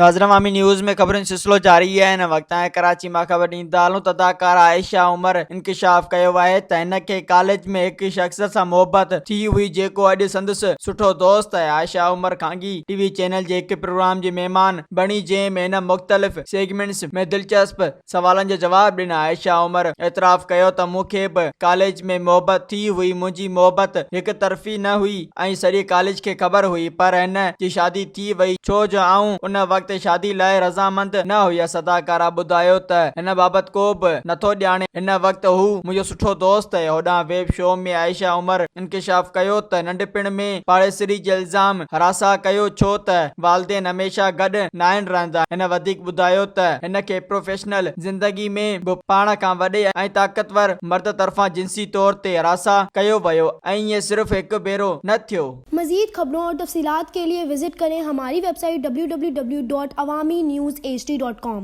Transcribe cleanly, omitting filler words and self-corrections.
ناظرين عوامي نيوز ۾ خبرن جو سلسلو جاري آهي هن وقت تائين ڪراچي مان خبر ڏيندا هلون ته اداڪاره عائشه عمر انڪشاف ڪيو آهي ته هن کي ڪاليج ۾ هڪ شخص سان محبت ٿي هئي جيڪو اڄ سندس سٺو دوست آهي عائشه عمر خانگي ٽي وي چينل جي هڪ پروگرام جي مهمان بڻي جنهن ۾ هن مختلف سيگمينٽس ۾ دلچسپ سوالن جا جواب ڏنا. عائشه عمر اعتراف ڪيو ته مون کي به ڪاليج ۾ محبت ٿي هئي، منهنجي محبت هڪ طرفي نه هئي ۽ سڄي ڪاليج کي خبر هئي پر هن جي شادي ٿي وئي ڇو جو آئون ان وقت شادي لاء رضامند نه هيس. اداڪارا ٻڌايو ته هن بابت ڪو به نٿو ڄاڻي، هن وقت هو منهنجو سٺو دوست آهي. هوڏانهن ويب شو ۾ عائشه عمر انڪشاف ڪيو ته ننڍپڻ ۾ پاڙيسري جي الزام هراسان ڪيو ڇو ته والدين هميشه گڏ ناهن رهندا. هن وڌيڪ ٻڌايو ته هن کي پروفيشنل زندگي ۾ به پاڻ کان وڏي ۽ طاقتور مرد طرفان جنسي طور تي هراسان ڪيو ويو ۽ ائين صرف هڪ ڀيرو نه ٿيو. مزيد خبرون اور تفصيلات کے لئے وزٽ ڪرين ھماري web site www.awamiNewsHD.com.